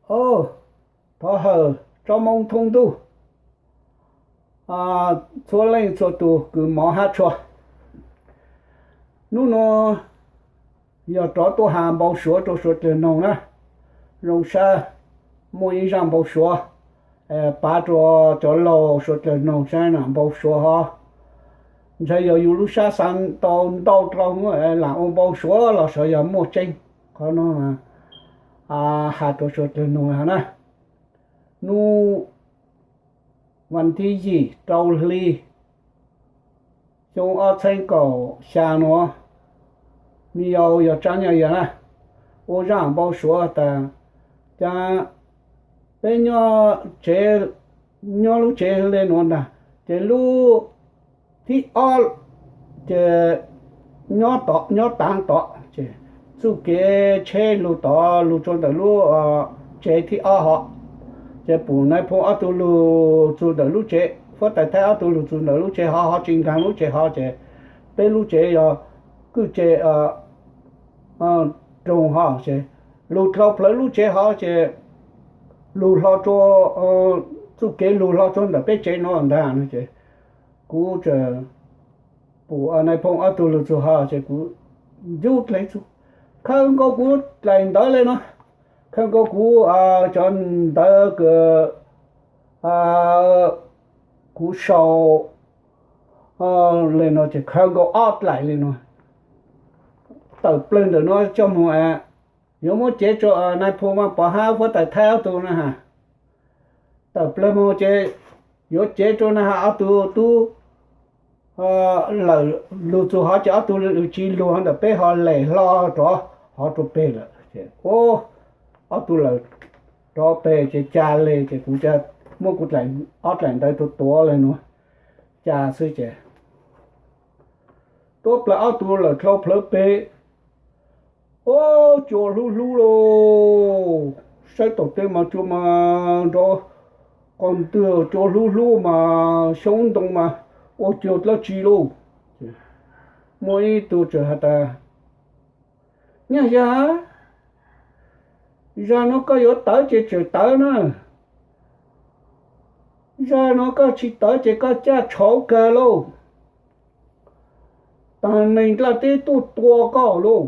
Au, thov hawm tsob moo thoob ntuj, txhua leej txhua tus kws mov hab tshua. Nub nua yog rov tuaj has npau suav rua suav dlawg noog na. Zoo sab muaj ib zaaj npau suav pav rua cov laug suav dlawg noog sab na. Npau suav hov ntshe yog yus lub sab xaav tau ntau dlau, lam ua npau suav los sav yog muaj tseeb. Qhov nuav has rua suav dlawg noog hov na. Nub vas thib yim rau hli xyoo ob txheeb kaum xya nuav, me yau yog Tsaab Nyaj Yag na, ua zaaj npau suav tas, cas peb nyob tsev, nyob lub tsev le nuav ntag, ces lub thib ob ces nyob tod, nyob taav tod, ces txuj kev tsheb lug tod lug tsua ntawm lub tsev thib ob hov, ces pum Nais Phoo ob tug lug txug ntawm lub tsev, Huab Tais Thaib ob tug lug txug ntawm lub tsev hov, hov tsis nkaag lub tsev hov, ces peb lub tsev yog kwj tse roog hov, ces lug dlhau plawv lub tsev hov ces lug hlo rua, txuj kev lug hlo rua ntawm peb tsev nuav ntag no ces kuv pum Nais Phoo ob tug lug txug hov ces kuv ntxub dlej txug, khaws nkaus kuv dlaim ntawv le nuav, khaws nkaus kuv cov ntawv kws kuv sau le nuav ces khaws nkaus ob dlaim le nuav. Tawm plawg ntawm nuav coj moog, yuav muab cev rua Nais Phoo Vaaj Pov hab Huab Tais Thaib ob tug na has. Tawm plawg moog ces yuav cev rua na has, ob tug tub lawm lug txug hov ces ob tug tsis lug hov ntawm peb hov, lem hlo rov hov rua peg lawm. Ob tug lawm rov peg ces ca le ces kuv muab kuv ob dlaim ntawv tuav tuav le nuav, ca xwb ces tuab plawg ob tug lawm dlhau plawv peg. Ob, cua hlub hlub lauj, saib taum teb mas cua mas nrov qos ntwg, cua hlub hlub mas xyoob ntoo mas ua cuag dlaab tsi lauj. Muaj ib tug txawm has tas, Nyaj Yag, zag nuav koj yuav tawv ces tseem tawv na, zag nuav koj tsis tawv ces koj caj tshauv kawg lauj, taag neeg nplaj teb tuaj tua koj lauj.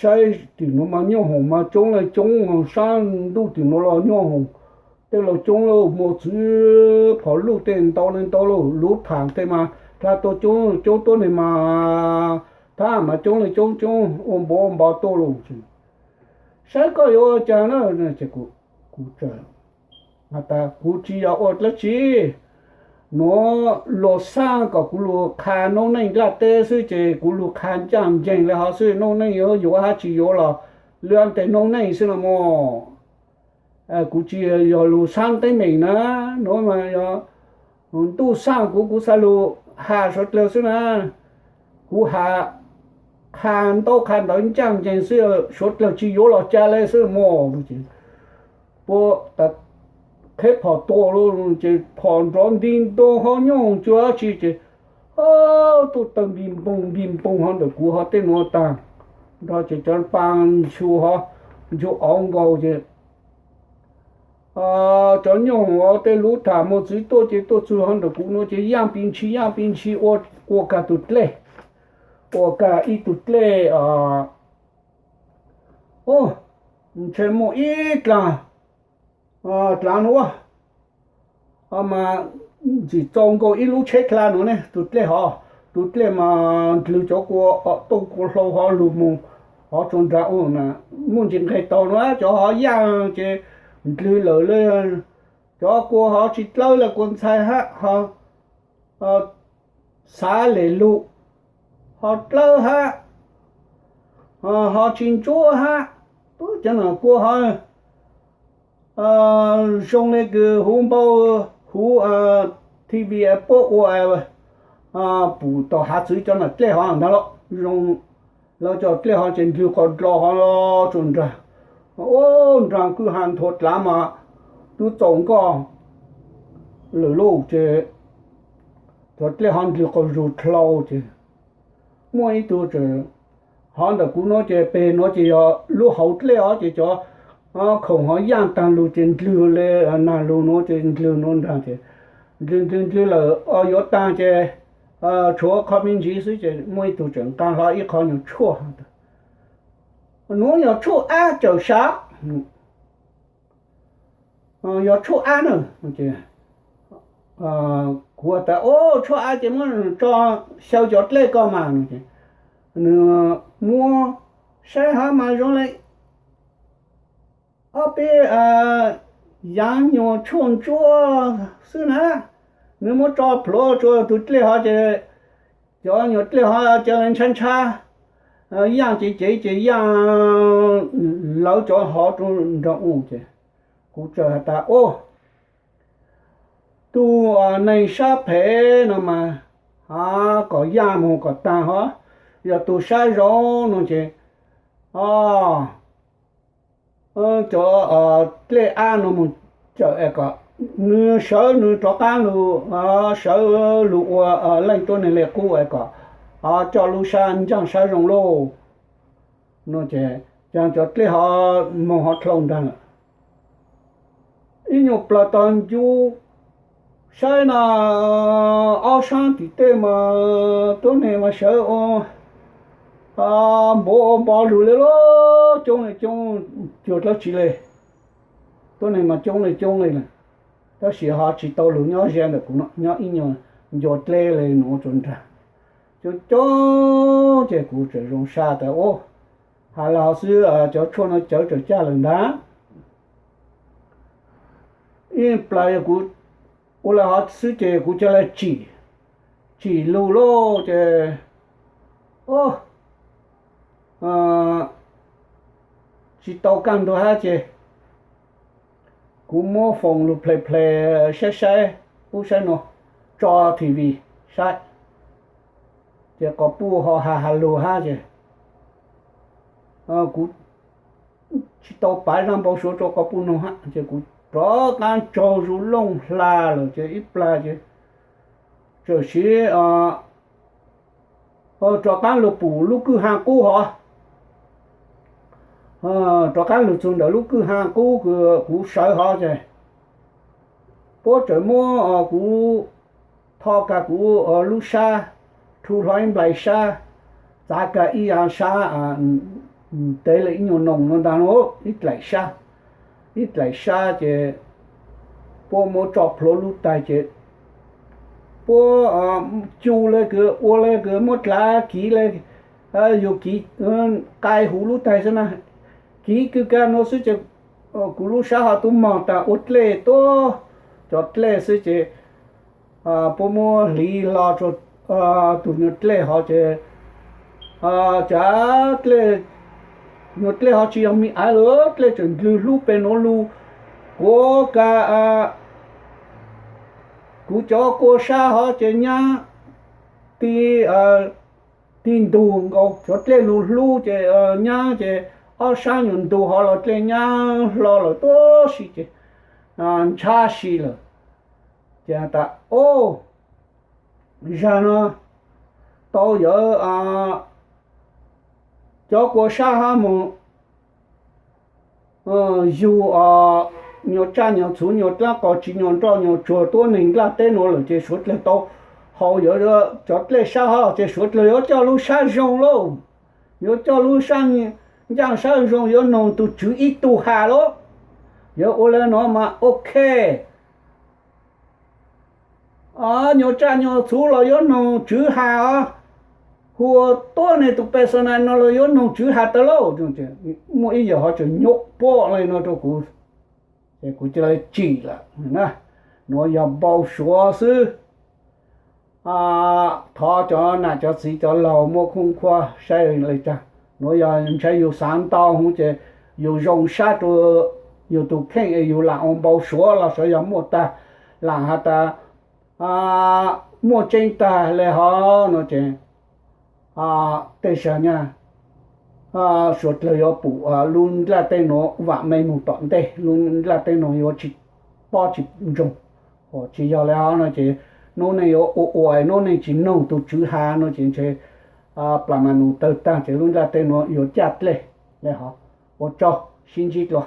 Saib tim nuav mas nyoob hoom mas coob le coob, sab ntuj tim nuav los nyoob hoom tej los coob lauj, mos txwv phom luj tej ntau le ntau lauj, luv tham tej mas dlha tuaj coob coob tuab neeg mas thab mas coob le coob coob ua npov npov tuaj lauj. Saib koj yuav ua cas na. Kuv tsis yog ua dlaab tsi, nuav luag xaaj kom kuv lug qha noob neej nplaj teb xwb ces kuv lug qha ncaaj nceeg le hov xwb, noob neej yuav yuav hab tsis yuav los lwm tes noob neej xwb no mog. Kuv tsis yog lug xaab teeb meem na, nuav mas yog ntuj xaaj kuv, kuv xaav lug has suav dlawg xwb na. Kuv has qha ntaub qha ntawv ncaaj nceeg xwb, suav dlawg tsis yuav los ca le xwb mog. Puab tas qheb phom tua lauj, ces phom nrov nti nto hov nyooj hoom cuag dab tsi ces tuaj tawg npig npoog npig npoog hov ntawm kuv hov tej nuav taag nrho ces cov paa nchu hov, nchu auv nkaus ces cov nyooj hoom tej luv tham mos txwv tuaj ces tuaj txug hov ntawm kuv nuav ces yaaj pis ntshis yaaj pis ntshis ua kag tug dlej, ua kag ib tug dlej, ntshe muaj ib dlaag, dlaag nuav mas ntxim txaus nkaus ib lub tsheb dlha nuav ne. Tug dlej hov, tug dlej mas ndlwg cov kua tooj kua hlau hov lug moog hov tsua nraag u na, muaj ntsis nqeg taug nuav cov hov yaaj ces ndlwg lawm le. Cov kua hov tsis dlawb le, kua ntxhai hab, ho xav lem lug, ho dlawb hab, ho tsis ntsuab hab. Tub cov no kua hov zoo le kws huv npau huv T V puab ua pum tom hav txwv cov nam dlej hov ntag lauj. Zoo, lawv cov dlej hov ces ndlwg qos dlo hov tsua nraag, ua nraag kwj ha nthuav dlaav mas tub txaus nkoj lawm lauj ces cov dlej hov ndlwg qos zug dlhau ces muaj ib tug tseem, hov ntawm kuv nuav ces peg nuav ces yog lub hauv dlej hov ces cov khoom ho yaj taag lug ces ndlwg le, nag lug nuav ces ndlwg nuav nraag ces ndlwg ndlwg ndlwg lawm yuav taag ces tshuav qhov me ntsis xwb ces muaj ib tug tseem nqaa hlo ib qho nyuag tshuaj. Nuav yog tshuaj ab cawm sav, yog tshuaj ab na. Kuv tas, Au, tshuaj ab ces muab tso xyaw cov dlej ko mas. Nwg muab saib hab mas zoo le ob peb yaav nyuag tshuaj ntsuab xwb na. Nwg muab tso plhuav rua tug dlej hov ces cov nyuag dlej hov ca le ntshab ntshab, yaaj cev cev ces yaaj lawv cov hov rua nraag u ces kuv txawm has tas, Au, tug neeg sab phem no mas, a, kom yaaj moog kom taag hov, yog tug sab zoo no ces, o, cov dlej ab no moog cawm es kom nwg sawv nwg rov qaab lug, sawv lug ua leej tuab neeg le qub es kom coj lub sab ncaaj sab zoo lauj. No ces cov dlej hov moog hov dlhau nraag lawm. Ib nyuag plawg tog ncu saib no, ob sab tim tej mas tuab neeg mas sawv ua npauv ua npo lug le lauj, coob le coob cuag dlaab tsi le. Tuab neeg mas coob le coob le lawm, tab sis ho tsi tau lug nyob ze ntawm kuv no, nyob ib nyuag ncua dleb le nuav tsuas nraag. Coob coob ces kuv txawm zoo sab tas, Au, has le hov xwb, cov tshuaj no cawv txawm caj lawm ntag. Ib plag yog kuv ua le hov xwb ces kuv ca le tsim, tsim lug lauj ces, o, tsi tau kaj ntug hab ces kuv muab foos lug ples ples saib saib ub saib no, tso T V saib, ces quas puj ho has has lug hab ces kuv tsi tau pav zaaj npau suav rua quas puj noog hab ces kuv rov qaab tsaug zug looj hla lawm ces ib plag ces txawm siv rov qaab lug pum lub kwj ha qub hov, rov qaab lug txug ntawm lub kwj ha qub kws kuv sawv hov ces puab txawm muab kuv tho kag kuv lub sab, rhu hlo ib nplais sab, txav kag ib yav sab ntev le ib nyuag noog no ntag, ib dlaim sab, ib dlaim sab ces puab muab tso plhuav lub tais ces puab cu le kws ua le kws muab dlav kiv le, yug kiv qai huv lub tais xwb na, kiv kws kag nuav xwb ces kuv lub sab ho tub mog tas ua dlej tuab, cov dlej xwb ces puab muab hliv hlo rua tug nyuag dlej hov ces cav dlej, nyuag dlej hov tsi yog me aiv lawm, dlej tseem ndlwg hlub pem nuav lug, kuav kag kuv cov kua sab hov ces nyab ti ti ntug nkaus, cov dlej lug hlub ces nyab ces ob sab nyuag ntug hov los dlej nyab hlo lawm tuab si ces ntshab si lawm. Ces tas, O, zag no tau yawv cov kua sab hab moog yug nyuag tsaj nyuag txhuv nyuag dlaab qos tsi nyuag nroj nyuag tsuag tuab neeg nplaj teb nuav lawm ces suav dlawg tau haus yawv cov dlej sab hov ces suav dlawg yuav coj lub sab zoo lauj, yuav coj lub sab ncaaj sab zoo, yuav noog tug tswv ib tug has lauj. Yawv ua le nuav mas ok. Nyuag tsaj nyuag txhuv los yuav noog tswv has os, hu ua tuab neeg tus pes xav nai no los yuav noog tswv has tawv lauj. Muaj ib yawg hov tseem nyuaj puab le no rua kuv, ces kuv ca le tsim lawm. Nuav yog npau suav xwb. Thov cov nam cov txiv cov laug muaj khub khuab saib le caag, nuav yog ntshai yug xaav ntau hov ces yug zoo sab rua yug tug kheej es yug lam ua npau suav los xyov yog muaj tag, lam has tas muaj tseeb tag le hov no ces tej zag nyaj suav dlawg yuav pum lub nplaj teb nuav vaam meej moog tom ntej, lub nplaj teb nuav yuav tsi pob tsi ntsoog. Tsi yog le hov no ces nub neej yuav ua ua nub neej tsi noog tug tswv has no ces ntshe plas mas nus tawg taag ces lub nplaj teb nuav yuav caj dlej le hov. Ua tsaug, sib ntsib dlua.